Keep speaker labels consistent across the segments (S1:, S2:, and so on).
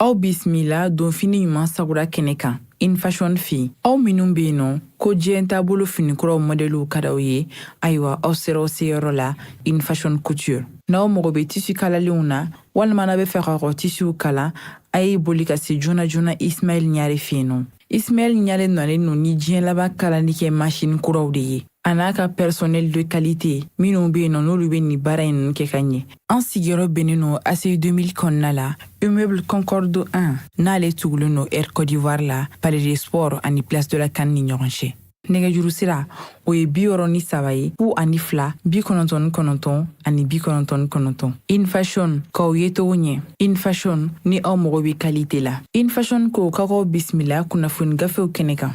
S1: Aw bisimila donfini ɲuman sagura kɛnɛ kan InFashion fɛ yen. Aw minnu bɛ yen nɔ ko diɲɛ taabolo finikuraw mɔdɛliw ka d'aw ye, ayiwa aw sera aw seyɔrɔ la InFashion Couture. N'aw mago bɛ tissu kalalenw na walima n'aw bɛ fɛ k'aw ka tissuw kala, a ye boli ka se joona joona Ismaël Ɲare fɛ yen nɔ. Ismaël Ɲare nalen don ni diɲɛ laban kalalikɛ machine kuraw de ye, a n'a ka personnel de qualité minnu bɛ yen nɔ n'olu bɛ nin baara in ninnu kɛ ka ɲɛ. An sigiyɔrɔ bɛnnen don ACI 2000 kɔnɔna la, immeuble Concorde 1, n'ale tugulen don Air Côte d'Ivoire la, Palais des Sports ani Place de la CAN ni ɲɔgɔn cɛ. Nɛgɛjuru sira o ye 63 ye, 02 99 ani 99. InFashion, k'aw ye cogo ɲɛ. InFashion, ni aw mago bɛ qualité la. InFashion ko k'aw bisimila kunnafoni gafew kɛnɛ kan.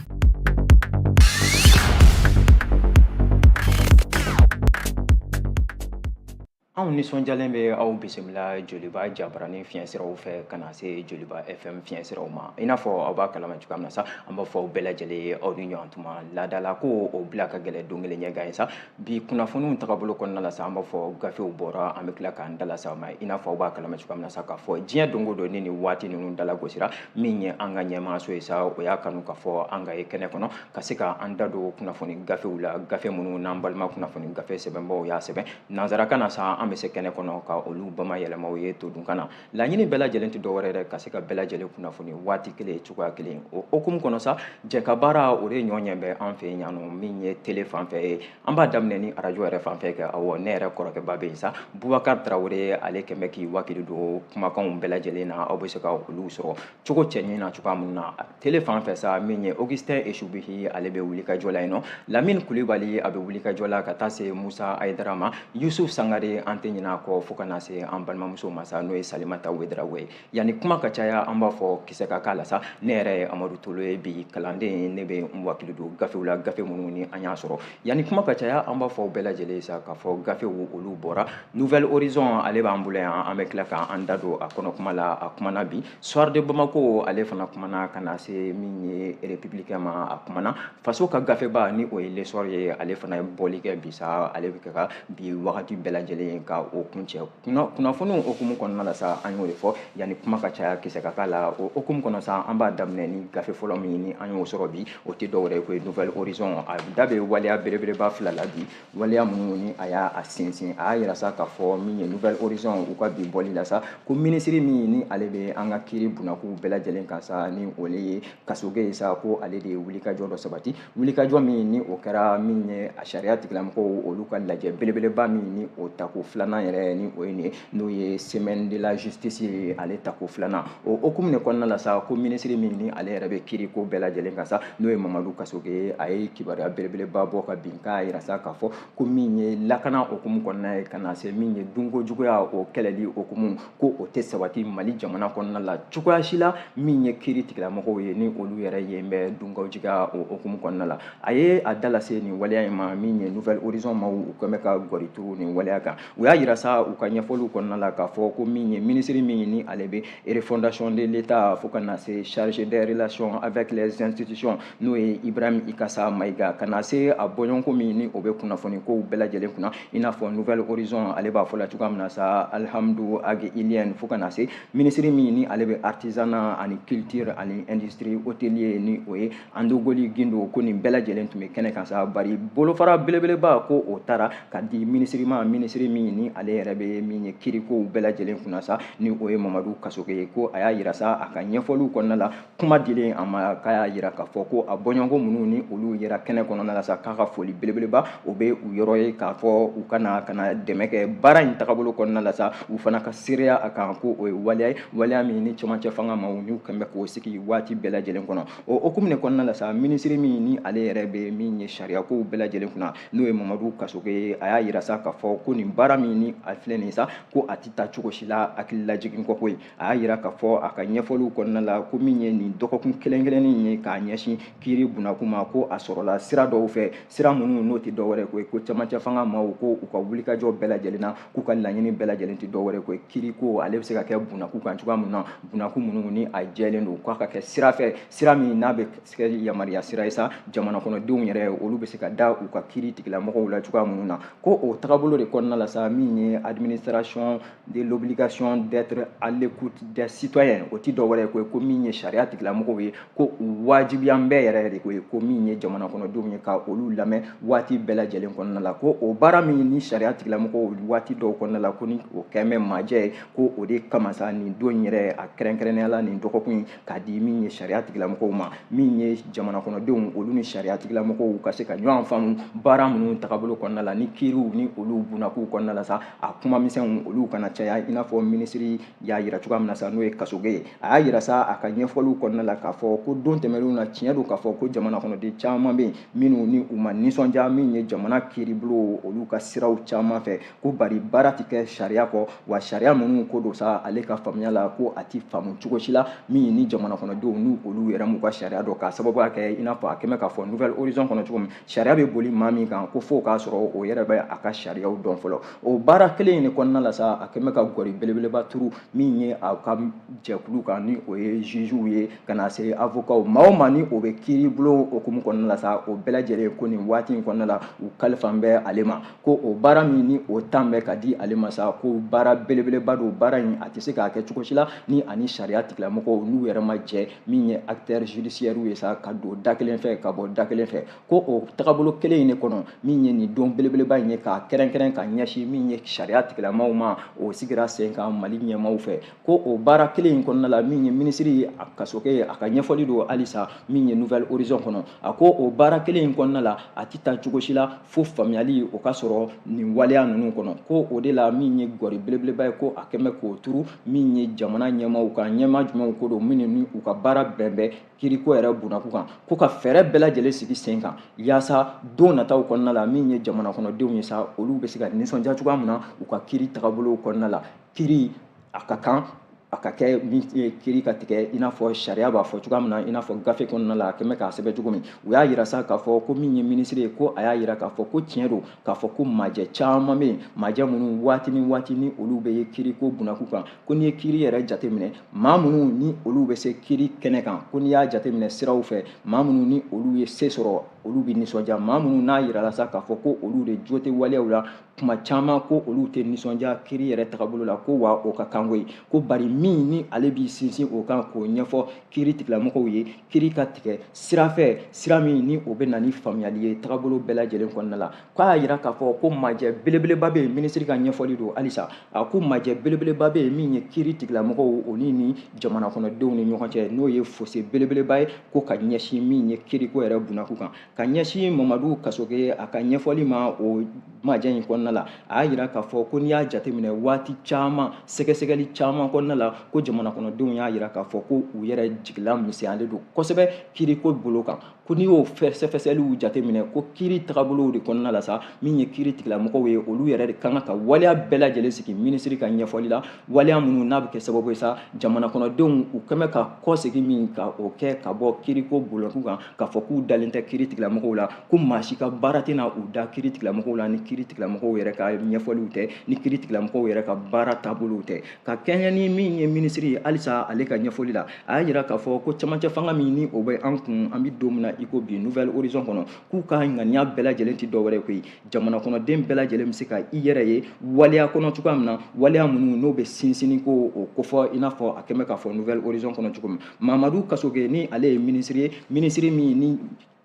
S2: Anw nisɔndiyalen bɛ aw bisimila Joliba jabarani fiɲɛsiraw fɛ ka na se Joliba FM fiɲɛsiraw ma. I n'a fɔ aw b'a kalama cogoya min na sa, an b'a fɔ aw bɛɛ lajɛlen ye aw ni ɲɔgɔn tuma. Laadala ko o bila ka gɛlɛn don kelen ɲɛgan ye sa. Bi kunnafoniw tagabolo kɔnɔna la sa, an b'a fɔ gafew bɔra, an bɛ tila k'an da lase aw ma. I n'a fɔ aw b'a kalama cogoya min na sa, k'a fɔ diɲɛ don o don ni nin waati ninnu dalagosira, min ye an ka ɲɛmaaso ye sa, o y'a kanu k'a fɔ an ka ye kɛnɛ kɔnɔ ka se ka an da don kunnafoni gafew la, gafe minnu n'an balima kunnafoni gafe sɛbɛnbaw y'a sɛbɛn nansarakan na sa, an bɛ se kɛnɛ kɔnɔ ka olu bamayɛlɛmaw ye todunkan na. Laɲini bɛɛ lajɛlen tɛ dɔwɛrɛ dɛ, ka se ka bɛɛ lajɛlen kunnafoni waati kelen cogoya kelen. O hukumu kɔnɔ sa, jɛkabaara o de ɲɔ ɲɛ bɛ an fɛ yan nɔ, min ye tele fan fɛ ye. An b'a daminɛ ni arajo yɛrɛ fan fɛ kɛ. Awɔ, ne yɛrɛ kɔrɔkɛba bɛ yen sa, Bubakari Tarawele, ale kɛn bɛ k'i wakili don kumakanw bɛɛ lajɛlen na, aw bɛ se ka olu sɔrɔ cogo cɛɲi na cogoya min na. Tele fan fɛ sa, min ye Augustin Esubihi, ale bɛ wuli ka jɔ la yen nɔ. Lamine Kulibali, a bɛ wuli ka jɔ la ka taa se Musa Ayidara ma. Yusuf Sangare, an tɛ ɲinɛ a kɔ, fo ka na se an balimamuso ma sa, n'o ye Salimata Wedarawo ye. Yanni kuma ka caya, an b'a fɔ kisɛ ka k'a la sa. Ne yɛrɛ ye Amadu Tolo ye, bi kalanden, ne bɛ n wakili don gafew la, gafe minnu ni an y'a sɔrɔ. Yanni kuma ka caya, an b'a fɔ bɛɛ lajɛlen sa k'a fɔ gafew olu bɔra. Nouvel Horizon, ale b'an bolo yan, an bɛ tila k'an da don a kɔnɔ kuma la. A kumana bi Soir de Bamako, ale fana kumana ka na se min ye Républicain ma, a kumana faso ka gafeba ni o ye L'Essor ye, ale fana ye bɔli kɛ bi sa, ale bɛ kɛ ka bi wagati bɛɛ lajɛlen ka o kuncɛ. Kunnafoniw hukumu kɔnɔna la sa, an y'o de fɔ yanni kuma ka caya kisɛ ka k'a la. O hukumu kɔnɔ sa, an b'a daminɛ ni gafe fɔlɔ min ni an y'o sɔrɔ bi, o tɛ dɔwɛrɛ ye ko ye Nouvel Horizon. A da bɛ waleya belebeleba fila la bi, waleya minnu ni a y'a sinsin. A y'a yira sa k'a fɔ min ye Nouvel Horizon u ka bi bɔli la sa, ko minisiri min ni ale bɛ an ka kiiri bunakun bɛɛ lajɛlen kan sa, ni o ye Kasoge ye sa, ko ale de ye wulikajɔ dɔ sabati, wulikajɔ min ni o kɛra min ye a sariya tigilamɔgɔw olu ka lajɛ belebeleba min ni o tako filanan yɛrɛ ni o ye nin ye, n'o ye semaine de la justice ye, ale tako filanan. O hukumu de kɔnɔna la sa, ko minisiri min ni ale yɛrɛ bɛ kiiri ko bɛɛ lajɛlen kan sa, n'o ye Mamadu Kasoge ye, a ye kibaruya belebeleba bɔ ka bin k'a yira sa k'a fɔ ko min ye lakana hukumu kɔnɔna ye, ka na se min ye dunko juguya o kɛlɛli hukumu, ko o tɛ sabati Mali jamana kɔnɔna la cogoya si la. Min ye kiiri tigilamɔgɔw ye, ni olu yɛrɛ ye bɛ dunko juguya o hukumu kɔnɔna la, a ye a da lase nin waleya in ma. Min ye Nouvel Horizon maaw, u kɛn bɛ ka gɔri turu nin waleya kan. U y'a yira sa u ka ɲɛfɔliw kɔnɔna la k'a fɔ ko min ye minisiri min ni ale bɛ refondation de l'État, fo ka na se chargé des relations avec les institutions, n'o ye Ibrahim Ikasa Mayiga, ka na se a bɔɲɔgɔnko min ni o bɛ kunnafoni kow bɛɛ lajɛlen kunna, i n'a fɔ Nouvel Horizon ale b'a fɔ la cogoya min na sa, Alhamdu Ag Iyliène, fo ka na se minisiri min ni ale bɛ artisanat ani culture ani industrie hôtelier, ni o ye Andogoli Gindo, ko nin bɛɛ lajɛlen tun bɛ kɛnɛ kan sa. Bari bolofara belebeleba ko o taara ka di minisiri ma, minisiri min ni ale yɛrɛ bɛ min ye kiirikow bɛɛ lajɛlen kunna sa, ni o ye Mamadu Kasoge ye. Ko a y'a yira sa a ka ɲɛfɔliw kɔnɔna la, kuma dilen a ma, k'a y'a yira k'a fɔ ko a bɔɲɔgɔnko minnu ni olu yera kɛnɛ kɔnɔna la sa, k'a ka foli belebeleba o bɛ u yɔrɔ ye, k'a fɔ u ka na ka na dɛmɛ kɛ baara in tagabolo kɔnɔna la sa, u fana ka seereya a kan ko o ye waleya ye, waleya min ni cɛmancɛ fanga maaw n'u kɛn bɛ k'o sigi waati bɛɛ lajɛlen kɔnɔ. O hukumu de kɔnɔna la sa, minisiri min ni ale yɛrɛ bɛ min ye sariyakow bɛɛ lajɛlen kunna, n'o ye Mamadu Kasoge ye, a y'a yira sa k'a fɔ ko nin baara min ni a filɛ nin sa, ko a tɛ taa cogo si la hakililajigin kɔ koyi. A y'a yira k'a fɔ a ka ɲɛfɔliw kɔnɔna la ko min ye nin dɔgɔkun kelen kelennin ye k'a ɲɛsin kiiri bunakun ma, ko a sɔrɔla sira dɔw fɛ, sira minnu n'o tɛ dɔwɛrɛ ko ye ko cɛmancɛ fanga maaw ko u ka wulikajɔ bɛɛ lajɛlen na, k'u ka laɲini bɛɛ lajɛlen tɛ dɔwɛrɛ ko ye kiiri ko ale bɛ se ka kɛ bunakun kan cogoya min na, bunakun minnu ni a jɛlen don, k'a ka kɛ sira fɛ, sira min n'a bɛ kɛ yamaruya sira ye sa, jamana kɔnɔdenw yɛrɛ olu bɛ se ka da u ka kiiri tigilamɔgɔw la cogoya minnu na. Ko o tagabolo de kɔnɔna la sa, min ye administration de l'obligation d'être à l'écoute des citoyens. O ti dɔwɛrɛ ye ko min ye sariya tigilamɔgɔw ye, ko u wajibiya bɛɛ yɛrɛ de ko ye ko min ye jamana kɔnɔdenw ye ka olu lamɛn waati bɛɛ lajɛlen kɔnɔna la. Ko o baara min ni sariya tigilamɔgɔw waati dɔw kɔnɔna la, ko ni o kɛn bɛ majɛ ye, ko o de kama sa nin don yɛrɛ a kɛrɛnkɛrɛnnenya la nin dɔgɔkun in k'a di min ye sariya tigilamɔgɔw ma, min ye jamana kɔnɔdenw olu ni sariya tigilamɔgɔw ka se ka ɲɔgɔn faamu baara minnu tagabolo kɔnɔna la, ni kiiriw ni olu bunakun kɔnɔna la sa, a kuma misɛnw olu kana caya. I n'a fɔ minisiri y'a yira cogoya min na sa, n'o ye Kasoge ye, a y'a yira sa a ka ɲɛfɔliw kɔnɔna la k'a fɔ ko don tɛmɛnenw na, tiɲɛ don k'a fɔ ko jamana kɔnɔden caman bɛ yen minnu ni u ma nisɔndiya min ye jamana kiiribulon olu ka siraw caman fɛ, ko bari baara tɛ kɛ sariya kɔ, wa sariya minnu ko don sa, ale ka faamuya la, ko a ti faamu cogo si la min ni jamana kɔnɔdenw n'u olu yɛrɛ m'u ka sariya dɔn, k'a sababuya kɛ i n'a fɔ a kɛmɛ k'a fɔ Nouvel Horizon kɔnɔ cogo min, sariya bɛ boli maa min kan, ko fo k'a sɔrɔ o yɛrɛ bɛ a ka sariyaw dɔn fɔlɔ. O baara kelen in de kɔnɔna la sa, a kɛmɛ ka gɔri belebeleba turu min ye a ka jɛkulu kan, ni o ye jugew ye ka na se avocats maa o maa ni o bɛ kiiribulon hukumu kɔnɔna la sa, o bɛɛ lajɛlen ko nin waati in kɔnɔna la u kalifa bɛ ale ma, ko o baara min ni o tan bɛ ka di ale ma sa, ko baara belebeleba don. Baara in a tɛ se k'a kɛ cogo si la ni ani sariya tigilamɔgɔw n'u yɛrɛ ma jɛ min ye acteurs judiciaires ye sa, ka don da kelen fɛ ka bɔ da kelen fɛ. Ko o tagabolo kelen in de kɔnɔ, min ye nin don belebeleba in ye k'a kɛrɛnkɛrɛn ka ɲɛsin min ye sariya tigilamaw ma, o sigira sen kan Mali ɲɛmaaw fɛ. Ko o baara kelen in kɔnɔna la, min ye minisiri Kasoge a ka ɲɛfɔli don halisa min ye Nouvel Horizon kɔnɔ, a ko o baara kelen in kɔnɔna la, a tɛ taa cogo si la fo faamuyali o ka sɔrɔ nin waleya ninnu kɔnɔ. Ko o de la min ye gɔri belebeleba ye, ko a kɛmɛ k'o turu min ye jamana ɲɛmaaw kan, ɲɛmaa jumɛnw ko don minnu ni u ka baara bɛn bɛ kiriko yɛrɛ bunakun kan, ko ka fɛɛrɛ bɛɛ lajɛlen sigi sen kan yaasa don nataw kɔnɔna la, min ye jamana kɔnɔdenw ye sa, olu bɛ se ka nisɔndiya cogoya min na u ka kiri tagabolow kɔnɔna la. Kiri a ka kan a ka kɛ min ye kiri ka tigɛ i n'a fɔ sariya b'a fɔ cogoya min na, i n'a fɔ gafe kɔnɔna la a kɛmɛ k'a sɛbɛn cogo min. U y'a yira sa k'a fɔ ko min ye minisiri ye, ko a y'a yira k'a fɔ ko tiɲɛ don k'a fɔ ko majɛ caman bɛ yen, majɛ minnu waati ni waati ni olu bɛ ye kiriko bunakun kan. Ko n'i ye kiri yɛrɛ jateminɛ, maa minnu ni olu bɛ se kiri kɛnɛ kan, ko n'i y'a jateminɛ siraw fɛ, maa minnu ni olu ye se sɔrɔ, olu bɛ nisɔndiya. Maa minnu n'a yirala sa k'a fɔ ko olu de jo tɛ waleyaw la kuma caman, ko olu tɛ nisɔndiya kiri yɛrɛ tagabolo la. Ko wa o ka kan koyi, ko bari min ni ale b'i sinsin o kan k'o ɲɛfɔ kiri tigilamɔgɔw ye, kiri ka tigɛ sira fɛ, sira min ni o bɛ na ni faamuyali ye tagabolo bɛɛ lajɛlen kɔnɔna la. K'a y'a yira k'a fɔ ko majɛ belebeleba bɛ yen, minisiri ka ɲɛfɔli don halisa, a ko majɛ belebeleba bɛ yen min ye kiri tigilamɔgɔw o ni jamana kɔnɔdenw ni ɲɔgɔn cɛ, n'o ye fossé belebeleba ye, ko ka ɲɛsin min ye kiriko yɛrɛ bunakun kan. Ka ɲɛsin Mamadu Kasoge a ka ɲɛfɔli ma o majɛ in kɔnɔna la, a y'a yira k'a fɔ ko n'i y'a jateminɛ waati caman, sɛgɛsɛgɛli caman kɔnɔna la, ko jamana kɔnɔdenw y'a yira k'a fɔ ko u yɛrɛ jigila misɛnyalen don kosɛbɛ kiriko bolo kan. Ko n'i y'o fɛsɛfɛsɛliw jateminɛ, ko kiri tagabolow de kɔnɔna la sa, min ye kiri tigilamɔgɔw ye, olu yɛrɛ de kan ka waleya bɛɛ lajɛlen sigi minisiri ka ɲɛfɔli la, waleya minnu n'a bɛ kɛ sababu ye sa jamana kɔnɔdenw u kɛmɛ ka kɔsegin min ka o kɛ ka bɔ kiriko bolokun kan, k'a fɔ k'u dalen tɛ kiri tigilamɔgɔw la, ko maa si ka baara tɛna u da kiri tigilamɔgɔw la ni kiri tigilamɔgɔw yɛrɛ ka ɲɛfɔliw tɛ, ni kiri tigilamɔgɔw yɛrɛ ka baara taabolow tɛ. Ka kɛɲɛ ni min ye minisiri ye halisa ale ka ɲɛfɔli la, a y'a yira k'a fɔ ko camancɛ fanga min ni o bɛ an kun, an bɛ don min na i ko bi Nouvel Horizon kɔnɔ, k'u ka ŋaniya bɛɛ lajɛlen tɛ dɔwɛrɛ koyi, jamana kɔnɔden bɛɛ lajɛlen bɛ se ka i yɛrɛ ye waleya kɔnɔ cogoya min na, waleya minnu n'o bɛ sinsinni ko o kofɔ i n'a fɔ a kɛmɛ k'a fɔ Nouvel Horizon kɔnɔ cogo min. Mamadu Kasoge ni ale ye minisiri ye, minisiri min ni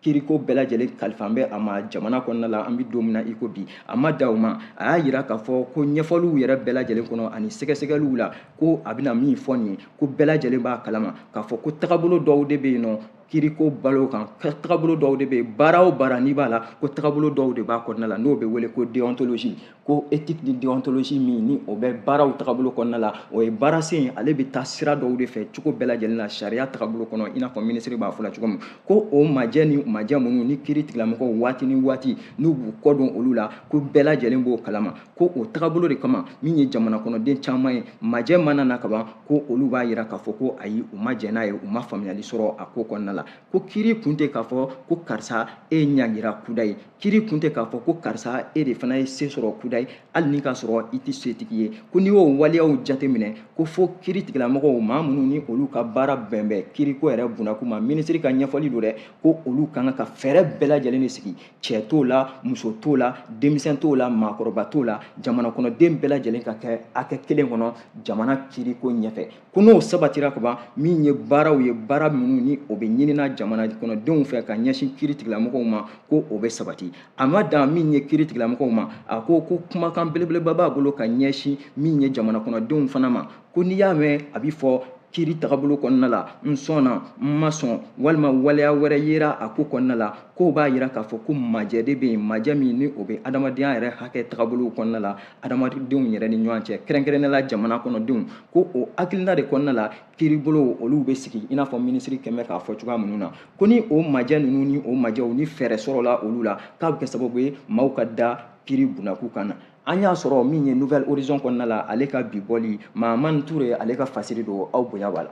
S2: kiriko bɛɛ lajɛlen kalifa bɛ a ma jamana kɔnɔna la, an bɛ don min na i ko bi, a ma dan o ma, a y'a yira k'a fɔ ko ɲɛfɔliw yɛrɛ bɛɛ lajɛlen kɔnɔ ani sɛgɛsɛgɛliw la, ko a bɛna min fɔ nin ye, ko bɛɛ lajɛlen b'a kalama k'a fɔ ko tagabolo dɔw de bɛ yen nɔ kiriko balo kan, tagabolo dɔw de bɛ yen, baara o baara n'i b'a la, ko tagabolo dɔw de b'a kɔnɔna la n'o bɛ wele ko déontologie, ko éthique ni déontologie min ni o bɛ baaraw tagabolo kɔnɔna la, o ye baara sen ale bɛ taa sira dɔw de fɛ cogo bɛɛ lajɛlen na sariya tagabolo kɔnɔ, i n'a fɔ minisiri b'a fɔ la cogo min, ko o majɛ ni majɛ minnu ni kiri tigilamɔgɔw waati ni waati n'u b'u kɔ don olu la, ko bɛɛ lajɛlen b'o kalama, ko o tagabolo de kama min ye jamana kɔnɔden caman ye majɛ mana na kaban, ko olu b'a yira k'a fɔ ko ayi, u ma jɛn n'a ye, u ma faamuyali sɔrɔ a ko kɔnɔna la. la. Ko kiiri kun tɛ k'a fɔ ko karisa e ɲangira kudayi, kiiri kun tɛ k'a fɔ ko karisa e de fana ye se sɔrɔ kudayi, hali ni k'a sɔrɔ i tɛ setigi ye. Ko n'i y'o waleyaw jateminɛ, ko fo kiiri tigilamɔgɔw, maa minnu ni olu ka baara bɛn bɛ kiiriko yɛrɛ bunakun ma, minisiri ka ɲɛfɔli don dɛ, ko olu ka kan ka fɛɛrɛ bɛɛ lajɛlen de sigi, cɛ t'o la, muso t'o la, denmisɛn t'o la, maakɔrɔba t'o la, jamana kɔnɔden bɛɛ lajɛlen ka kɛ hakɛ kelen kɔnɔ jamana kiiriko ɲɛfɛ. Ko n'o sabatira kaban, min ye baaraw ye, baara minnu ni o bɛ ɲinina jamana kɔnɔdenw fɛ ka ɲɛsin kiiri tigilamɔgɔw ma, ko o bɛ sabati. A ma dan min ye kiiri tigilamɔgɔw ma, a ko ko kumakan belebeleba b'a bolo ka ɲɛsin min ye jamana kɔnɔdenw fana ma. Ko n'i y'a mɛn a bɛ fɔ kiiri tagabolo kɔnɔna la, n sɔnna, n ma sɔn, walima waleya wɛrɛ yera a ko kɔnɔna la, k'o b'a yira k'a fɔ ko majɛ de bɛ yen, majɛ min ni o bɛ adamadenya yɛrɛ hakɛ tagabolow kɔnɔna la, adamadenw yɛrɛ ni ɲɔgɔn cɛ, kɛrɛnkɛrɛnnenya la jamana kɔnɔdenw. Ko o hakilina de kɔnɔna la kiiribolow olu bɛ sigi, i n'a fɔ minisiri kɛmɛ k'a fɔ cogoya minnu na. Ko ni o majɛ ninnu ni o majɛw ni fɛɛrɛ sɔrɔla olu la, k'a bɛ kɛ sababu ye maaw ka da kiiri bunakun kan na. An y'a sɔrɔ min ye Nouvel Horizon kɔnɔna la, ale ka bi bɔli, Mahamani Ture ale ka fasiri don, aw bonya b'a la.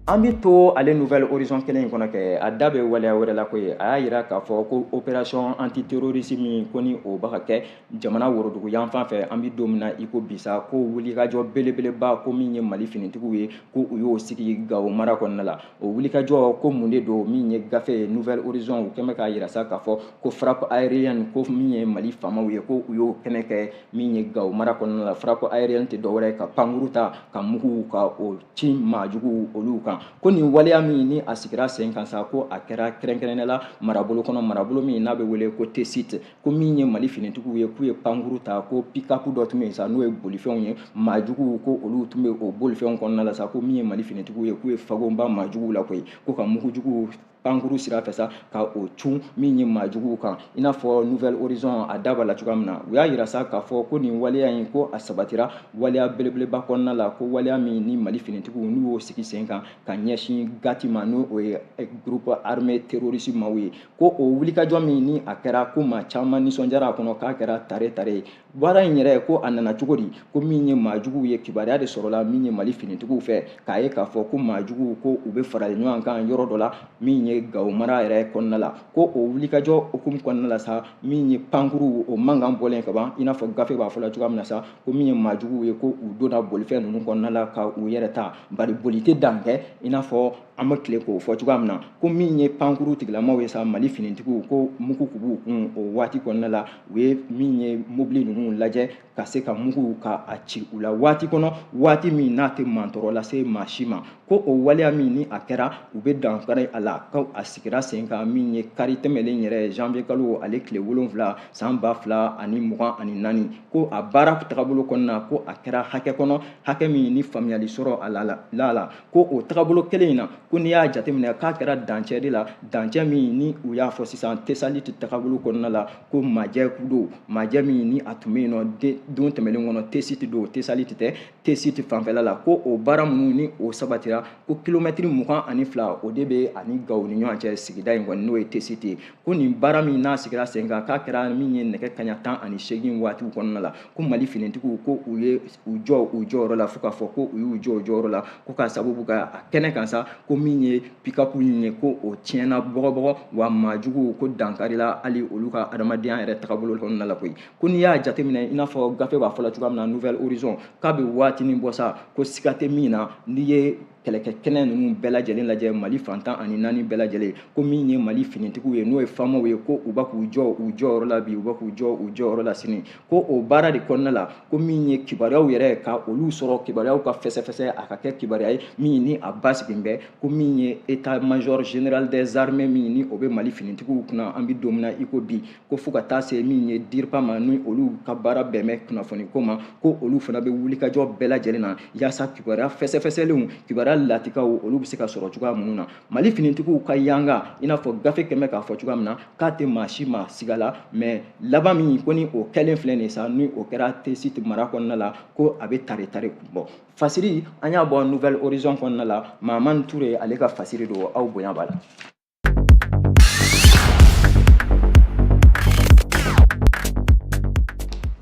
S2: An bɛ to ale Nouvel Horizon kelen in kɔnɔ kɛ, a da bɛ waleya wɛrɛ la koyi. A y'a yira k'a fɔ ko opération antiterroriste min ko ni o bɛ ka kɛ jamana worodugu yanfan fɛ, an bɛ don min na i ko bi sa, ko wulikajɔ belebeleba ko min ye Mali finitigiw ye, ko u y'o sigi Gawo mara kɔnɔna la. O wulikajɔ ko mun de don? Min ye gafe ye Nouvel Horizon, u kɛmɛ k'a yira sa k'a fɔ ko frappe aérienne, ko min ye Mali faamaw ye, ko u y'o kɛnɛ kɛ min ye Gawo mara kɔnɔna la. Frappe aérienne tɛ dɔwɛrɛ ye ka pankuru ta ka mugu ka o ci maajugu olu kan. Ko nin waleya min ni a sigira sen kan sa, ko a kɛra kɛrɛnkɛrɛnnenya la marabolo kɔnɔ, marabolo min n'a bɛ wele ko Tessit. Ko min ye Mali finitigiw ye, k'u ye pankuru ta, ko pick-up dɔ tun bɛ yen sa, n'o ye bolifɛnw ye, maajuguw ko olu tun bɛ o bolifɛnw kɔnɔna la sa. Ko min ye Mali finitigiw ye, k'u ye fagonba maajuguw la koyi, ko ka mugujuguw pankuru sira fɛ sa ka o cun min ye maajuguw kan. I n'a fɔ Nouvel Horizon a da b'a la cogoya min na, u y'a yira sa k'a fɔ ko nin waleya in, ko a sabatira waleya belebeleba kɔnɔna la, ko waleya min ni Mali finitigiw n'u y'o sigi sen kan ka ɲɛsin GATI ma, n'o ye groupe armé terroriste maaw ye. Ko o wulikajɔ min ni a kɛra, ko maa caman nisɔndiyara a kɔnɔ, k'a kɛra tare tare ye. Baara in yɛrɛ, ko a nana cogo di? Ko min ye maajuguw ye, kibaruya de sɔrɔla min ye Mali finitigiw fɛ, k'a ye k'a fɔ ko maajuguw ko u bɛ farali ɲɔgɔn kan yɔrɔ dɔ la min ye Gawo mara yɛrɛ kɔnɔna la. Ko o wulikajɔ hukumu kɔnɔna la sa, min ye pankuru o mankan bɔlen ka ban, i n'a fɔ gafe b'a fɔ la cogoya min na sa, ko min ye maajuguw ye, ko u donna bolifɛn ninnu kɔnɔna la ka u yɛrɛ ta, bari boli tɛ dan kɛ, i n'a fɔ an bɛ tile k'o fɔ cogoya min na. Ko min ye pankuru tigilamaw ye sa, Mali finitigiw ko mugu k'u b'u kun o waati kɔnɔna la, u ye min ye mobili ninnu lajɛ ka se ka mugu ka a ci u la waati kɔnɔ, waati min n'a tɛ mantɔɔrɔ lase maa si ma. Ko o waleya min ni a kɛra, u bɛ dankari a la, ko a sigira sen kan min ye kari tɛmɛlen yɛrɛ, janvier kalo ale tile 7 san 2024. Ko a baara tagabolo kɔnɔna, ko a kɛra hakɛ kɔnɔ, hakɛ min ni faamuyali sɔrɔ a la. Ko o tagabolo kelen in na, ko n'i y'a jateminɛ k'a kɛra dancɛ de la, dancɛ min ni u y'a fɔ sisan Tesaliti tagabolo kɔnɔna la, ko majɛ don, majɛ min ni a tun bɛ yen nɔ don tɛmɛnen kɔnɔ, Tesiti don, Tesaliti tɛ, Tesiti fanfɛla la. Ko o baara minnu ni o sabatira, ko kilomɛtiri 22 o de bɛ ani Gawo ni ɲɔgɔn cɛ sigida in kɔni, n'o ye Tesiti ye. Ko nin baara min n'a sigira sen kan, k'a kɛra min ye nɛgɛ kaɲa 18 waatiw kɔnɔna la, ko Mali finitigiw ko u ye u jɔ u jɔyɔrɔ la, fo k'a fɔ ko u y'u jɔ u jɔyɔrɔ la, ko k'a sababu kɛ a kɛnɛ kan sa, ko min ye pick-up in ye, ko o tiɲɛna bɔgɔbɔgɔ, wa maajuguw ko dankarila hali olu ka adamadenya yɛrɛ tagabolo kɔnɔna la koyi. Ko n'i y'a jateminɛ, i n'a fɔ gafe b'a fɔ la cogoya min na, Nouvel Horizon, k'a bɛ waatinin bɔ sa, ko siga tɛ min na, n'i ye kɛlɛkɛ kɛnɛ ninnu bɛɛ lajɛlen lajɛ Mali fan 14 bɛɛ lajɛlen, ko min ye Mali finitigiw ye, n'o ye faamaw ye, ko u b'a k'u jɔ u jɔyɔrɔ la bi, u b'a k'u jɔ u jɔyɔrɔ la sini. Ko o baara de kɔnɔna la, ko min ye kibaruyaw yɛrɛ ka olu sɔrɔ, kibaruyaw ka fɛsɛfɛsɛ, a ka kɛ kibaruya ye min ni a basigi bɛ, ko min ye état major général des armées min ni o bɛ Mali finitigiw kunna an bɛ don min na i ko bi, ko fo ka taa se min ye DIRPA ma, ni olu ka baara bɛn bɛ kunnafoni ko ma, ko olu fana bɛ wulikajɔ bɛɛ lajɛlen na yaasa kibaruya fɛsɛfɛsɛlenw, kibaruya latikaw, olu bɛ se ka sɔrɔ cogoya minnu na. Mali finitigiw ka yanga, i n'a fɔ gafe kɛmɛ k'a fɔ cogoya min na, k'a tɛ maa si ma siga la, mais laban min ko ni o kɛlen filɛ nin sa, ni o kɛra Tesiti mara kɔnɔna la, ko a bɛ tare tare bɔ. Fasiri an y'a bɔ Nouvel Horizon kɔnɔna la, Mahamani Ture ale ka fasiri don, aw bonya b'a la.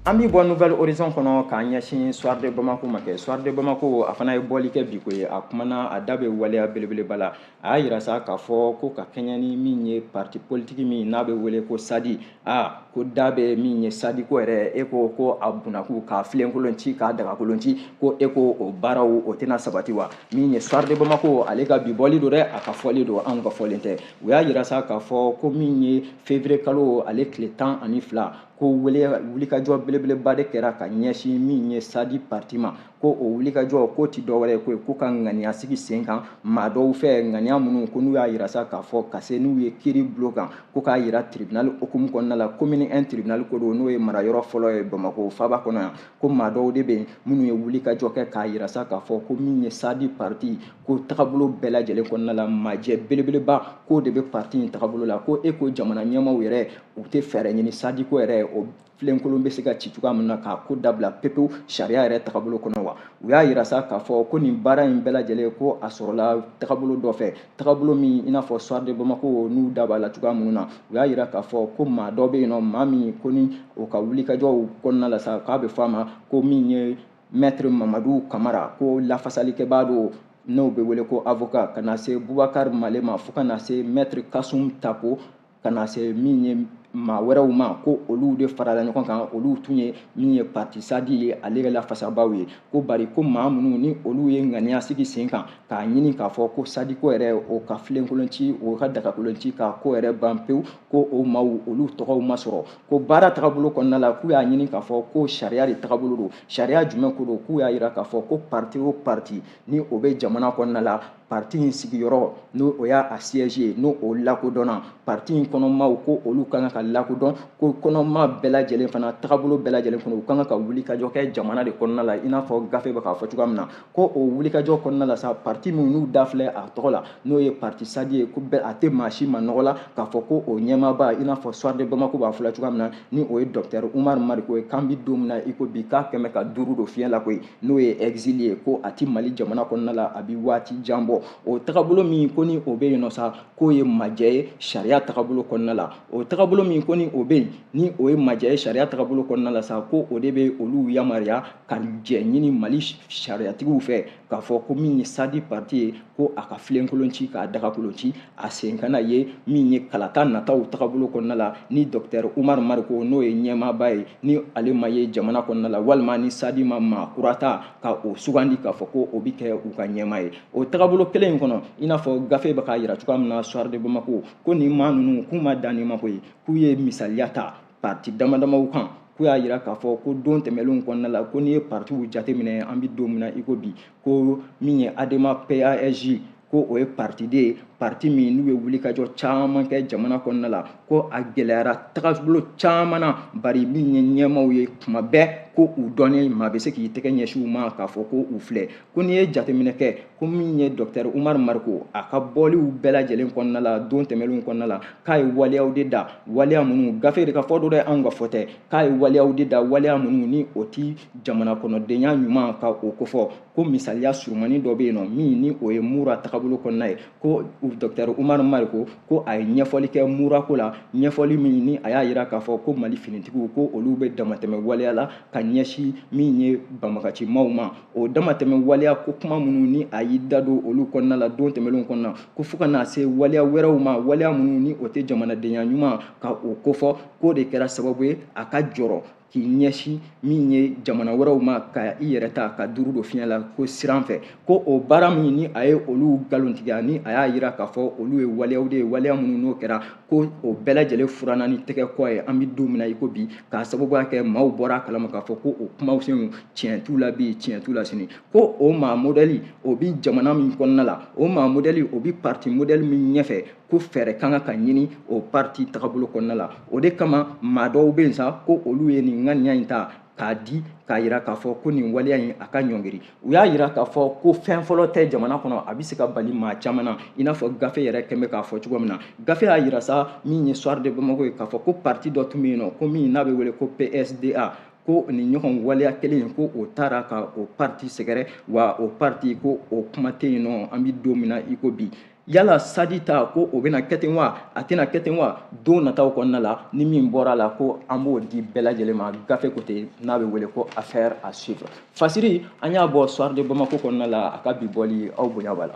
S2: An bɛ bɔ Nouvel Horizon kɔnɔ k'an ɲɛsin Soir de Bamako ma. Kɛ Soir de Bamako, a fana ye bɔli kɛ bi ko ye. A kumana, a da bɛ waleya belebeleba la. A y'a yira sa k'a fɔ ko ka kɛɲɛ ni min ye parti politique min n'a bɛ wele ko SADI, a ko da bɛ min ye SADI ko yɛrɛ, e ko ko a bunakun k'a filenkolon ci, k'a dagakolon ci, ko e ko o baaraw o tɛna sabati wa. Min ye Soir de Bamako, ale ka bi bɔli don dɛ, a ka fɔli don, anw ka fɔlen tɛ. U y'a yira sa k'a fɔ ko min ye février kalo ale tile 12, ko wulikajɔ belebeleba de kɛra ka ɲɛsin min ye SADI parti ma. Ko o wulikajɔ k'o ti dɔwɛrɛ ye ko ko ka ŋaniya sigi sen kan maa dɔw fɛ, ŋaniya minnu ko n'u y'a yira sa k'a fɔ ka se n'u ye kiiri bulon kan, ko k'a yira tribunal hukumu kɔnɔna la, commune 1 tribunal ko don, n'o ye marayɔrɔ fɔlɔ ye Bamakɔ faaba kɔnɔ yan. Ko maa dɔw de bɛ yen minnu ye wulikajɔ kɛ k'a yira sa k'a fɔ ko min ye SADI parti, ko tagabolo bɛɛ lajɛlen kɔnɔna la, majɛ belebeleba k'o de bɛ parti in tagabolo la. Ko e ko jamana ɲɛmaaw yɛrɛ u tɛ fɛɛrɛ ɲini SADI ko yɛrɛ o filenkolon bɛ se ka ci cogoya min na k'a ko dabila pepewu sariya yɛrɛ tagabolo kɔnɔ wa. U y'a yira sa k'a fɔ ko nin baara in bɛɛ lajɛlen, ko a sɔrɔla tagabolo dɔ fɛ, tagabolo min i n'a fɔ Soir de Bamako n'u da b'a la cogoya minnu na. U y'a yira k'a fɔ ko maa dɔ bɛ yen nɔ, maa min ko ni o ka wulikajɔw kɔnɔna la sa, k'a bɛ fɔ a ma ko min ye maître Mamadu Kamara, ko lafasalikɛbaa don n'o bɛ wele ko avocat, ka na se Bubakari Male ma, fo ka na se maître Kasum Tako, ka na se min ye maa wɛrɛw ma, ko olu de farala ɲɔgɔn kan, olu tun ye min ye parti SADI ye ale yɛrɛ lafasabaaw ye. Ko bari ko maa minnu ni olu ye ŋaniya sigi sen kan k'a ɲini k'a fɔ ko SADI ko yɛrɛ o ka filenkolon ci, o ka dagakolon ci, k'a ko yɛrɛ ban pewu, ko o maaw olu tɔgɔw ma sɔrɔ. Ko baara tagabolo kɔnɔna la, k'u y'a ɲini k'a fɔ ko sariya de tagabolo don. Sariya jumɛn ko don? K'u y'a yira k'a fɔ ko parti o parti ni o bɛ jamana kɔnɔna la, parti in sigiyɔrɔ n'o o y'a siège ye, n'o o lakodɔnna, parti in kɔnɔmaw ko olu kan ka lakodɔn, ko kɔnɔma bɛɛ lajɛlen fana tagabolo bɛɛ lajɛlen kɔnɔ, u kan ka wulikajɔ kɛ jamana de kɔnɔna la, i n'a fɔ gafe bɛ k'a fɔ cogoya min na. Ko o wulikajɔ kɔnɔna la sa, parti min n'u da filɛ a tɔgɔ la, n'o ye parti SADI ye, ko bɛɛ a tɛ maa si ma nɔgɔ la k'a fɔ ko o ɲɛmaaba, i n'a fɔ Soir de Bamako b'a fɔ la cogoya min na, ni o ye docteur Umar Mariko ye, k'an bɛ don min na i ko bi, k'a kɛmɛ ka 5 don fiɲɛ la koyi, n'o ye exil ye, ko a ti Mali jamana kɔnɔna la, a bi waati jan bɔ. O tagabolo min ko ni o bɛ yen nɔ sa, k'o ye majɛ ye sariya tagabolo kɔnɔna la. O tagabolo min ko ni o bɛ yen, ni o ye majɛ ye sariya tagabolo kɔnɔna la sa, ko o de bɛ olu yamaruya ka jɛ ɲini Mali sariyatigiw fɛ k'a fɔ ko min ye SADI parti ye, ko a ka filenkolon ci, k'a dagakolon ci, a sen kana ye min ye kalata nataw tagabolo kɔnɔna la, ni docteur Umar Mariko n'o ye ɲɛmaaba ye, ni ale ma ye jamana kɔnɔna la, walima ni SADI ma maa kura ta ka o sugandi k'a fɔ ko o bɛ kɛ u ka ɲɛmaa ye. O tagabolo kelen in kɔnɔ, i n'a fɔ gafe bɛ k'a yira cogoya min na, Soir de Bamako ko nin maa ninnu k'u ma dan nin ma koyi, k'u ye misaliya ta parti dama damaw kan. K'u y'a yira k'a fɔ ko don tɛmɛnlenw kɔnɔna la, ko n'i ye partiw jateminɛ, an bɛ don min na i ko bi, ko min ye ADEMA PASJ, ko o ye parti de ye, parti min n'u ye wulikajɔ caman kɛ jamana kɔnɔna la, ko a gɛlɛyara tagabolo caman na, bari min ye ɲɛmaaw ye kuma bɛɛ ko u dɔnnen maa bɛ se k'i tɛgɛ ɲɛsin u ma k'a fɔ ko u filɛ. Ko n'i ye jateminɛ kɛ, ko min ye docteur Umar Mariko, a ka bɔliw bɛɛ lajɛlen kɔnɔna la don tɛmɛnlenw kɔnɔna la, k'a ye waleyaw de da, waleya minnu gafe de ka fɔ don dɛ, anw ka fɔ tɛ, k'a ye waleyaw de da, waleya minnu ni o ti jamana kɔnɔdenya ɲuman ka o kofɔ. Ko misaliya surumani dɔ bɛ yen nɔ min ni o ye Mura tagabolo kɔnɔna ye, ko docteur Umar Mariko ko a ye ɲɛfɔli kɛ Mura ko la, ɲɛfɔli min ni a y'a yira k'a fɔ ko Mali finitigiw ko olu bɛ damatɛmɛ waleya la ka ɲɛsin min ye banbagacimaw ma. O damatɛmɛ waleya ko kuma minnu ni a y'i da don olu kɔnɔna la don tɛmɛnlenw kɔnɔna, ko fo ka na se waleya wɛrɛw ma, waleya minnu ni o tɛ jamanadenya ɲuman ka o kofɔ, k'o de kɛra sababu ye a ka jɔrɔ k'i ɲɛsin min ye jamana wɛrɛw ma ka i yɛrɛ ta ka 5 don fiɲɛ la ko siran fɛ. Ko o baara min ni a ye olu nkalontigiya, ni a y'a yira k'a fɔ olu ye waleyaw de ye, waleya minnu n'o kɛra, ko o bɛɛ lajɛlen furanna ni tɛgɛ kɔ ye an bɛ don min na i ko bi, k'a sababuya kɛ maaw bɔra a kalama k'a fɔ ko o kumaw senw tiɲɛ t'u la bi, tiɲɛ t'u la sini. Ko o maa modɛli o bi jamana min kɔnɔna la, o maa modɛli o bi parti modɛli min ɲɛfɛ, ko fɛɛrɛ kan ka ɲini o parti tagabolo kɔnɔna la. O de kama maa dɔw bɛ yen sa, ko olu ye nin ŋaniya in ta k'a di k'a yira k'a fɔ ko nin waleya in a ka ɲɔngiri. U y'a yira k'a fɔ ko fɛn fɔlɔ tɛ jamana kɔnɔ, a bɛ se ka bali maa caman na, i n'a fɔ gafe yɛrɛ kɛn bɛ k'a fɔ cogo min na. Gafe y'a yira sa min ye Soir de Bamako ye k'a fɔ ko parti dɔ tun bɛ yen nɔ, ko min n'a bɛ wele ko PSDA, ko nin ɲɔgɔn waleya kelen in ko o taara ka o parti sɛgɛrɛ, wa o parti ko o kuma tɛ yen nɔ an bɛ don min na i ko bi. Yala SADI ta ko o bɛna kɛ ten wa, a tɛna kɛ ten wa? Don nataw kɔnɔna la, ni min bɔra a la, ko an b'o di bɛɛ lajɛlen ma. Gafe ko ten n'a bɛ wele ko Affaire à suivre. Fasiri, an y'a bɔ Soir de Bamako kɔnɔna la. A ka bi bɔli, aw bonya b'a la.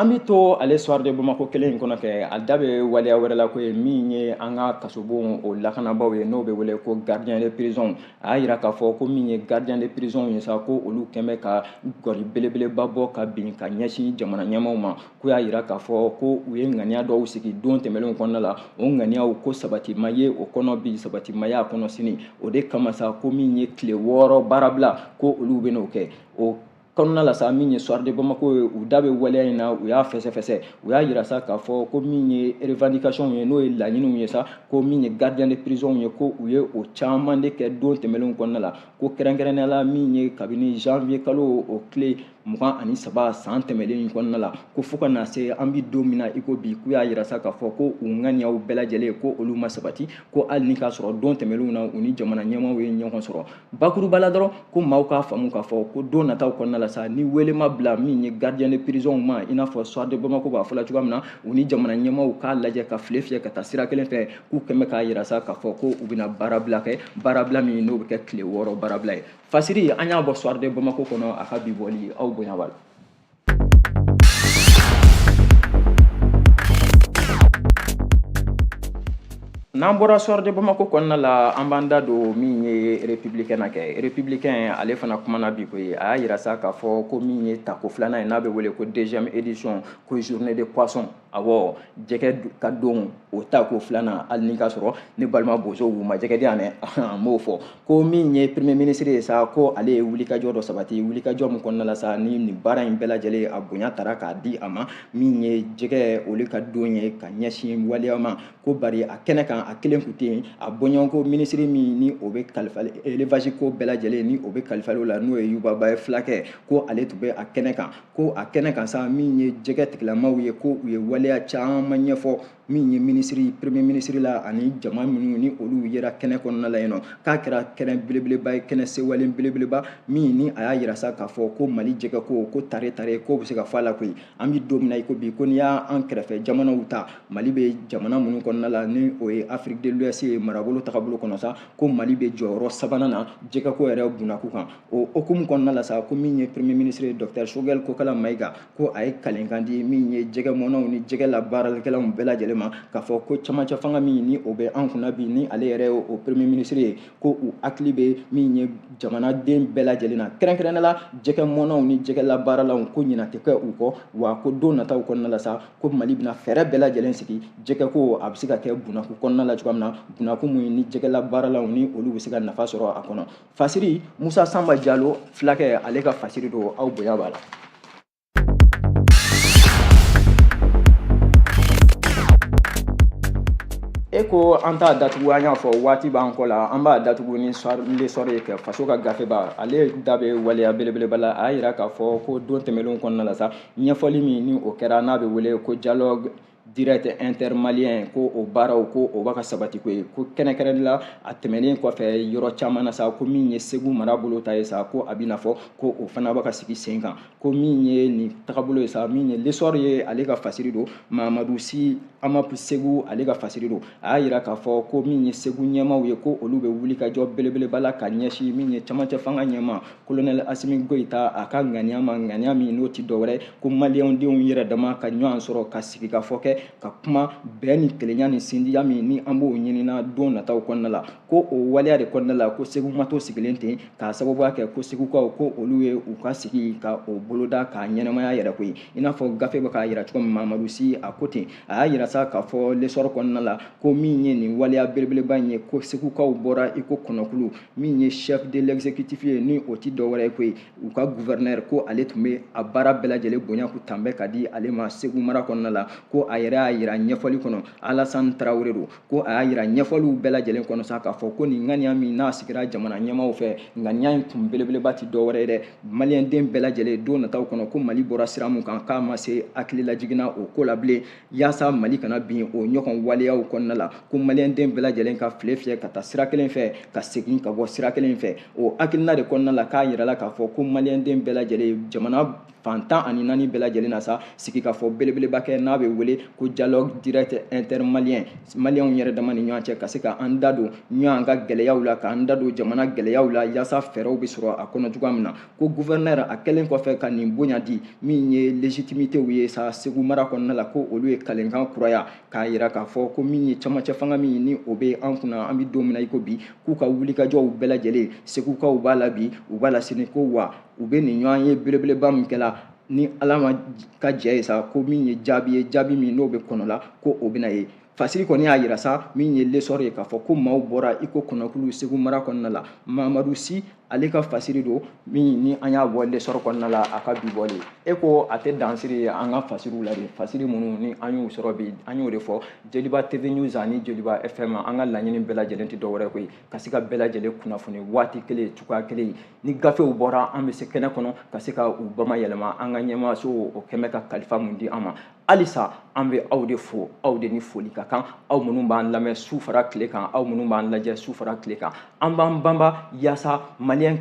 S2: An bɛ to ale Soir de Bamako kelen in kɔnɔ kɛ, a da bɛ waleya wɛrɛ la ko ye min ye an ka kasobon o lakanabaaw ye, n'o bɛ wele ko gardien de prison. A y'a yira k'a fɔ ko min ye gardien de prison ye sa, ko olu kɛn bɛ ka gɔri belebeleba bɔ ka bin ka ɲɛsin jamana ɲɛmaaw ma. Ko y'a yira k'a fɔ ko u ye ŋaniya dɔw sigi don tɛmɛnlenw kɔnɔna la, o ŋaniyaw ko sabati ma ye o kɔnɔ bi, sabati ma ye a kɔnɔ sini. O de kama sa, ko min ye tile 6 baarabila, ko olu bɛn'o kɛ. O kɔnɔna la sa, min ye Soir de Bamako ye, u da bɛ waleya in na, u y'a fɛsɛfɛsɛ. U y'a yira sa k'a fɔ ko min ye revendication ye, n'o ye laɲiniw ye sa, ko min ye gardien de prison ye, ko u ye o caman de kɛ don tɛmɛnlenw kɔnɔna la, ko kɛrɛnkɛrɛnnenya la min ye kabini janvier kalo o tile 23 san tɛmɛlen in kɔnɔna la, ko fo ka na se an bi don min na i ko bi, k'u y'a yira sa k'a fɔ ko u ŋaniyaw bɛɛ lajɛlen, ko olu ma sabati, ko hali ni k'a sɔrɔ don tɛmɛnlenw na u ni jamana ɲɛmaaw ye ɲɔgɔn sɔrɔ. Bakuruba la dɔrɔn, ko maaw k'a faamu k'a fɔ ko don nataw kɔnɔna la sa, ni wele ma bila min ye gardien de prison ma, i n'a fɔ Soir de Bamako b'a fɔ la cogoya min na, u ni jamana ɲɛmaaw k'a lajɛ ka file fiyɛ ka taa sira kelen fɛ, k'u kɛn bɛ k'a yira sa k'a fɔ ko u bɛna baarabila kɛ, baarabila min n'o bɛ kɛ tile 6 baarabila ye. Fasiri, an y'a bɔ Soir de Bamako kɔnɔ. A ka bi bɔli, aw bonya b'a la. N'an bɔra Soir de Bamako kɔnɔna la, an b'an da don min ye Républicain na kɛ. Républicain ale fana kumana bi koyi. A y'a yira sa k'a fɔ ko min ye tako filanan ye, n'a bɛ wele ko deuxième édition, ko journée de poisson, awɔ, jɛgɛ ka don o tako filanan. Hali ni k'a sɔrɔ ne balima bozow u ma jɛgɛ di yan dɛ, n b'o fɔ. Ko min ye premier ministre ye sa, ko ale ye wulikajɔ dɔ sabati, wulikajɔ min kɔnɔna la sa, ni nin baara in bɛɛ lajɛlen a bonya tara k'a di a ma, min ye jɛgɛ olu ka don ye ka ɲɛsin waleya ma, ko bari a kɛnɛ kan a kelen kun tɛ yen, a bɔɲɔgɔnko minisiri min ni o bɛ kalifa élevage ko bɛɛ lajɛlen ni o bɛ kalifa o la, n'o ye Yuba Ba ye fulakɛ, ko ale tun bɛ a kɛnɛ kan. Ko a kɛnɛ kan sa, min ye jɛgɛ tigilamaw ye, ko u ye waleya caman ɲɛfɔ min ye minisiri premier ministre la ani jama minnu ni olu yera kɛnɛ kɔnɔna la yen nɔ, k'a kɛra kɛnɛ belebeleba ye, kɛnɛ sewalen belebeleba min ni a y'a yira sa k'a fɔ ko Mali jɛgɛ ko tare tare ko bɛ se ka fɔ a la koyi. An bɛ don min na i ko bi, ko n'i y'an kɛrɛfɛ jamanaw ta, Mali bɛ jamana minnu kɔnɔna la, ni o ye Afrique de l'Ouest ye marabolo tagabolo kɔnɔ sa, ko Mali bɛ jɔyɔrɔ sabanan na jɛgɛko yɛrɛ bunakun kan. O hukumu kɔnɔna la sa, ko min ye premier ministre docteur Choguel Kokalla Maïga, ko a ye kalenkan di min ye jɛgɛmɔnnaw ni jɛgɛ labaaralikɛlaw bɛɛ lajɛlen ma, k'a fɔ ko camancɛ fanga min ni o bɛ an kunna bi, ni ale yɛrɛ ye o premier ministre ye, ko u hakili bɛ min ye jamanaden bɛɛ lajɛlen na, kɛrɛnkɛrɛnnenya la jɛgɛmɔnnaw ni jɛgɛ labaaralaw, ko ɲina tɛ kɛ u kɔ, wa ko don nataw kɔnɔna la sa, ko Mali bɛna fɛɛrɛ bɛɛ lajɛlen sigi jɛgɛko a bɛ se ka kɛ bunakun kɔnɔna la cogoya min na, bunakun mun ni jɛgɛ labaaralaw ni olu bɛ se ka nafa sɔrɔ a kɔnɔ. Fasiri, Musa Sanba Jalo fulakɛ, ale ka fasiri don, aw bonya b'a la. E ko an t'a datugu, an y'a fɔ waati b'an kɔ la, an b'a datugu ni L'Essor ye kɛ faso ka gafeba. Ale da bɛ waleya belebeleba la. A y'a yira k'a fɔ ko don tɛmɛnlenw kɔnɔna la sa, ɲɛfɔli min ni o kɛra, n'a bɛ wele ko dialogue direct intermalien, ko o baaraw ko o b'a ka sabati ko ye, ko kɛrɛnkɛrɛnnen la a tɛmɛnen kɔfɛ yɔrɔ caman na sa, ko min ye Segu mara bolo ta ye sa, ko a bɛna fɔ ko o fana b'a ka sigi sen kan, ko min ye nin tagabolo ye sa, min ye L'Essor ye, ale ka fasiri don. Mamadu Si Amap Segu, ale ka fasiri don. A y'a yira k'a fɔ ko min ye Segu ɲɛmaaw ye, ko olu bɛ wuli ka jɔ belebeleba la ka ɲɛsin min ye camancɛ fanga ɲɛmaa colonel Assimi Goïta a ka ŋaniya ma, ŋaniya min n'o ti dɔwɛrɛ ko maliyɛndenw yɛrɛ dama ka ɲɔgɔn sɔrɔ ka sigi ka fɔ kɛ ka kuma bɛn ni kelenya ni sindiya min ni an b'o ɲinina don nataw kɔnɔna la, ko o waleya de kɔnɔna la, ko Segu ma to sigilen ten k'a sababuya kɛ ko Segukaw ko olu ye u ka sigi ka o boloda k'a ɲɛnamaya yɛrɛ koyi, i n'a fɔ gafe bɛ k'a yira cogo min. Mamadu Si a ko ten. A y'a yira sa k'a fɔ L'Essor kɔnɔna la ko min ye nin waleya belebeleba in ye, ko Segukaw bɔra i ko kɔnɔkulu, min ye chef de l'exécutif ye, ni o ti dɔwɛrɛ ye koyi u ka gouverneur, ko ale tun bɛ a baara bɛɛ lajɛlen bonya ku tan bɛɛ ka di ale ma Segu mara kɔnɔna la, ko a yɛrɛ yɛrɛ y'a yira ɲɛfɔli kɔnɔ, Alassane Traoré don, ko a y'a yira ɲɛfɔliw bɛɛ lajɛlen kɔnɔ sa k'a fɔ ko nin ŋaniya min n'a sigira jamana ɲɛmaaw fɛ, ŋaniya in kun belebeleba ti dɔwɛrɛ ye dɛ, maliyɛnden bɛɛ lajɛlen don nataw kɔnɔ, ko Mali bɔra sira mun kan, k'a ma se hakililajiginna o ko la bilen, yaasa Mali kana bin o ɲɔgɔn waleyaw kɔnɔna la, ko maliyɛnden bɛɛ lajɛlen ka file fiyɛ ka taa sira kelen fɛ, ka segin ka bɔ sira kelen fɛ. O hakilina de kɔnɔna la, k'a yirala k'a fɔ ko maliyɛnden bɛɛ lajɛlen jamana fan 14 bɛɛ lajɛlen na sa, sigikafɔ belebeleba kɛ n'a bɛ wele ko dialogue direct intermalien, maliyɛnw yɛrɛ dama ni ɲɔgɔn cɛ, ka se ka an da don ɲɔgɔn ka gɛlɛyaw la, k'an da don jamana gɛlɛyaw la, yaasa fɛɛrɛw bɛ sɔrɔ a kɔnɔ cogoya min na. Ko gouverneur a kɛlen kɔfɛ ka nin bonya di min ye légitimité ye sa Segu mara kɔnɔna la, ko olu ye kalenkan kuraya k'a yira k'a fɔ ko min ye camancɛ fanga min ni o bɛ an kunna, an bɛ don min na i ko bi, k'u ka wulikajɔw bɛɛ lajɛlen, Segukaw b'a la bi, u b'a la sini, ko wa u bɛ nin ɲɔgɔn ye belebeleba min kɛla ni Ala ma ka jɛ ye sa, ko min ye jaabi ye, jaabi min n'o bɛ kɔnɔ la, ko o bɛna ye. Fasiri kɔni y'a yira sa, min ye L'Essor ye, k'a fɔ ko maaw bɔra i ko kɔnɔkulu Segu mara kɔnɔna la. Mamadu Si ale ka fasiri don min ni an y'a bɔ L'Essor kɔnɔna la, a ka bi bɔlen. E ko a tɛ dansiri an ka fasiriw la de, fasiri minnu ni an y'u sɔrɔ bi, an y'o de fɔ Joliba TV News ani Joliba FM. An ka laɲini bɛɛ lajɛlen tɛ dɔwɛrɛ koyi, ka se ka bɛɛ lajɛlen kunnafoni waati kelen, cogoya kelen. Ni gafew bɔra, an bɛ se kɛnɛ kɔnɔ ka se ka u bamayɛlɛma. An ka ɲɛmaaso o kɛmɛ ka kalifa mun di an ma, halisa an bɛ aw de fo, aw de ni foli ka kan, aw minnu b'an lamɛn su fara tile kan, aw minnu b'an lajɛ su fara tile kan. An b'an banba yaasa maliyɛn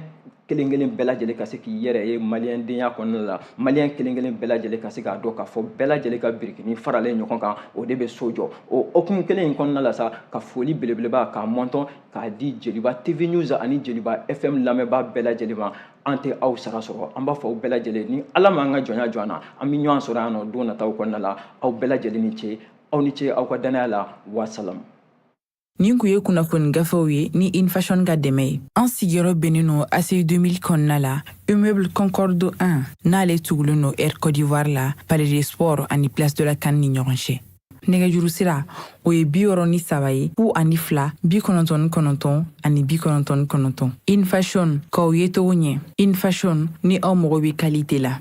S2: kelen kelen bɛɛ lajɛlen ka se k'i yɛrɛ ye maliyɛndenya kɔnɔna la, maliyɛn kelen kelen bɛɛ lajɛlen ka se k'a dɔn k'a fɔ bɛɛ lajɛlen ka birikini faralen ɲɔgɔn kan, o de bɛ so jɔ. O hokumu kelen in kɔnɔna la sa, ka foli belebeleba k'a mɔntɔn k'a di Joliba TV News ani Joliba FM lamɛnbaa bɛɛ lajɛlen ma. An tɛ aw sara sɔrɔ, an b'a fɔ aw bɛɛ lajɛlen ni Ala m'an ka jɔnya jɔ an na, an bɛ ɲɔgɔn sɔrɔ yan nɔ don nataw kɔnɔna la. Aw bɛɛ lajɛlen ni ce, aw ni ce aw ka danaya la. Wasalam.
S1: Nin kun ye kunnafoni gafew ye ni Infashion ka dɛmɛ ye. An sigiyɔrɔ bɛnnen no ACI 2000 kɔnɔna la, immeuble Concorde 1, n'ale tugulen no Air Côte d'Ivoire la, Palais des Sports ani Place de la CAN ni ɲɔgɔn cɛ. Nɛgɛjuru sira o ye 63 ye, 02 99 ani 99. Infashion, k'aw ye togo ɲɛ. Infashion, ni aw mago bɛ qualité la.